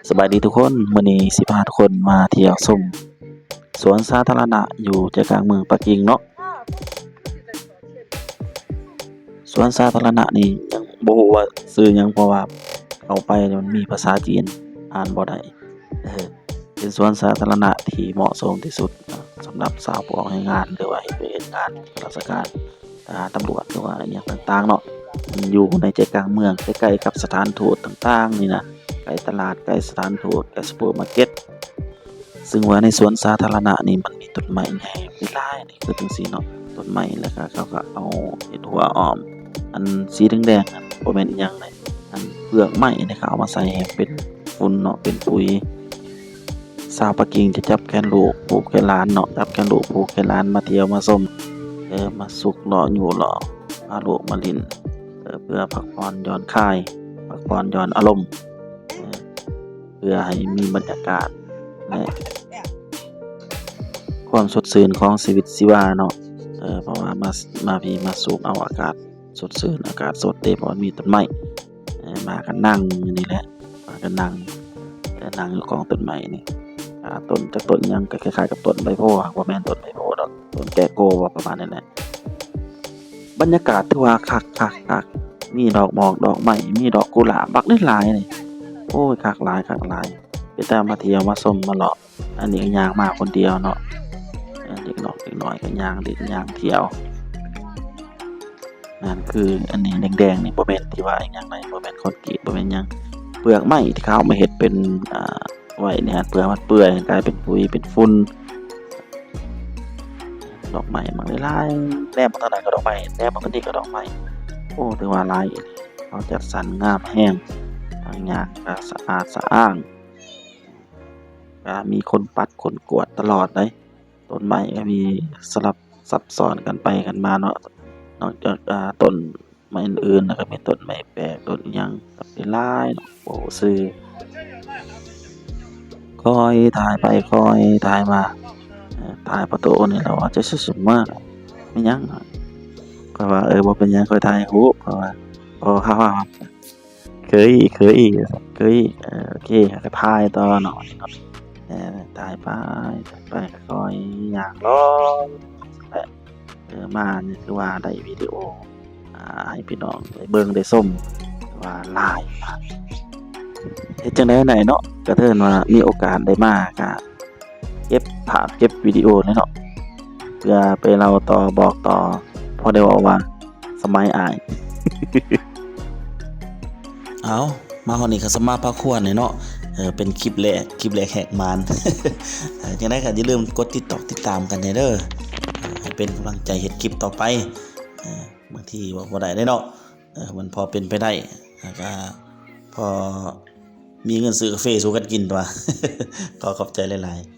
ສະບາຍດີທຸກຄົນ, ມື້ນີ້ຊິພາທຸກຄົນມາທ່ຽວຊົມສວນສາທາລະນະຢູ່ໃຈກາງເມືອງປັກກິ່ງເນາະ. ສວນສາທາລະນະນີ້ຍັງບໍ່ຮູ້ວ່າຊື່ຫຍັງ ເພາະວ່າເຂົ້າໄປແລ້ວມັນມີພາສາຈີນ ອ່ານບໍ່ໄດ້. ເອີ ເປັນສວນສາທາລະນະທີ່ເໝາະສົມທີ່ສຸດສຳລັບຊາວຜູ້ອອກແຮງງານ ຫຼືວ່າເຮັດວຽກເຮັດງານ ຂ້າລາຊະການ ທະຫານ ຕຳຫຼວດ ຫຼືວ່າອີ່ຫຍັງຕ່າງໆເນາະ. ຢູ່ໃນໃຈກາງເມືອງ ໃກ້ໆກັບສະຖານທູດຕ່າງໆນີ້ນະ, ໃກ້ຕະຫຼາດ ໃກ້ສະຖານທູດ ໃກ້ຊຸບເປີມາເກັດ. ຊຶ່ງວ່າໃນສວນສາທາລະນະນີ້ມັນມີຕົ້ນໄມ້ໃຫຍ່ຫຼາຍໆ ນີ້ຄືຈັ່ງຊີ້ເນາະ, ຕົ້ນໄມ້ ແລ້ວກະເຂົາກະເອົາເຮັດຮົ້ວອ້ອມ. ອັນສີແດງໆນັ້ນບໍ່ແມ່ນອີ່ຫຍັງເດ້, ອັນເປືອກໄມ້ນີ້ເຂົາເອົາມາໃສ່ໃຫ້ເປັນຝຸ່ນເນາະ, ເປັນປຸຍ. ຊາວປັກກິ່ງຈະຈັບແຂນລູກ ຜູກແຂນຫຼານເນາະ, ຈັບແຂນລູກຜູກແຂນຫຼານມາທ່ຽວມາຊົມ, ເອີ ມາຊຸກເລາະຍູ້ເລາະ ພາລູກມາຫຼິ້ນ ເອີ ເພື່ອພັກຜ່ອນຢ່ອນຄາຍ ພັກຜ່ອນຢ່ອນອາລົມ ເອີ ເພື່ອໃຫ້ມີບັນຍາກາດ ແລະ ຄວາມສົດຊື່ນຂອງຊີວິດຊີວາເນາະ. ເອີ ເພາະວ່າມາ ມາພີ້ມາສູດເອົາອາກາດສົດຊື່ນ ອາກາດສົດເດ້ ເພາະມັນມີຕົ້ນໄມ້. ເອີ ມາກໍນັ່ງຢູ່ນີ້ແຫຼະ ມາກໍນັ່ງ ແຕ່ນັ່ງຢູ່ກອງຕົ້ນໄມ້ນີ້. ອ່າ ຕົ້ນຈັກຕົ້ນຫຍັງ ກໍຄ້າຍໆກັບຕົ້ນໃບໂພ, ບໍ່ແມ່ນຕົ້ນໃບໂພດອກ, ຕົ້ນແກະໂກບໍ ປະມານນັ້ນແຫຼະ. ບັນຍາກາດຖືວ່າຄັກໆໆ ມີດອກໝອກດອກໄມ້ ມີດອກກຸຫຼາບບັກຫຼາຍໆນີ້. ໂອ້ຍ ຄັກຫຼາຍ ຄັກຫຼາຍ, ເປັນຕາມາທ່ຽວມາຊົມມາເລາະ. ອັນນີ້ກໍຍ່າງມາຄົນດຽວເນາະ, ເດັກນ້ອຍ ເດັກນ້ອຍກໍຍ່າງຫຼິ້ນຍ່າງທ່ຽວ. ນັ້ນຄືອັນນີ້ແດງໆນີ້ ບໍ່ແມ່ນທີ່ວ່າອີ່ຫຍັງໃດ, ບໍ່ແມ່ນຄອນກຣີດ ບໍ່ແມ່ນຫຍັງ, ເປືອກໄມ້ທີ່ເຂົາເອົາມາເຮັດເປັນ ອ່າ ໄວ້ນີ້ຫັ້ນ ເພື່ອມັນເປື່ອຍ ກາຍເປັນປຸຍເປັນຝຸ່ນ. ດອກໄມ້ມັນຫຼາຍໆ, ແນມມາທາງໃດກໍດອກໄມ້, ແນມມາທາງນີ້ກໍດອກໄມ້. ໂອ້ ຖືວ່າຫຼາຍອີ່ຫຼີ, ເຂົາຈັດສັນງາມແຮງ, ທາງຍ່າງກໍສະອາດສະອ້າງ. ກະມີຄົນປັດຄົນກວາດຕະຫຼອດເດ້. ຕົ້ນໄມ້ກໍມີສະຫຼັບຊັບຊ້ອນກັນໄປກັນມາເນາະ, ນອກຈາກ ອ່າ ຕົ້ນໄມ້ອື່ນໆ ແລ້ວກໍມີຕົ້ນໄມ້ແປກ ຕົ້ນອີ່ຫຍັງກໍຫຼາຍເນາະ, ບໍ່ຮູ້ຊື່. ຄ່ອຍຖ່າຍໄປຄ່ອຍຖ່າຍມາ, ເອີ ຖ່າຍປະຕູນີ້ແລ້ວວ່າ ຈະສຸມາ ແມ່ນຫຍັງ? ຂ້ອຍວ່າ ເອີ ບໍ່ເປັນຫຍັງ ຂ້ອຍຖ່າຍຮູບ, ຂ້ອຍວ່າ ພໍເຮົາ ເຄີຍ ເຄີຍ ເຄີຍ ເອີ ໂອເຄ ກໍຖ່າຍຕໍ່ເນາະ. ເອີ ຖ່າຍໄປ ຖ່າຍໄປ ຄ່ອຍຍ່າງເລາະ ແລະ ເອີ ມານີ້ຄືວ່າໄດ້ວິດີໂອ ອ່າ ໃຫ້ພີ່ນ້ອງໄດ້ເບິ່ງໄດ້ຊົມວ່າຫຼາຍ. ເຮັດຈັ່ງໃດໄດ້ເນາະ, ກະເທີນວ່າມີໂອກາດໄດ້ມາ ກະ ເກັບພາບເກັບວິດີໂອແຫຼະເນາະ ເພື່ອໄປເລົ່າຕໍ່ບອກຕໍ່ ພໍໄດ້ເວົ້າວ່າສະໄໝອ້າຍ. ເອົາ ມາຮອດນີ້ກໍສະມາພາຄວນເລີຍເນາະ, ເອີ ເປັນຄລິບແລກ ຄລິບແລກແຫກມານ. ເອີ ຈັ່ງໃດກໍຢ່າລືມກົດຕິດຕອກຕິດຕາມກັນແດ່ເດີ ເອີ ໃຫ້ເປັນກຳລັງໃຈເຮັດຄລິບຕໍ່ໄປ. ເອີ ບາງທີເວົ້າບໍ່ໄດ້ເດ້ເນາະ, ເອີ ມັນພໍເປັນໄປໄດ້ ແລ້ວກໍພໍມີເງິນຊື້ກາເຟສູ່ກັນກິນຕົວະ. ຂໍຂອບໃຈຫຼາຍໆ.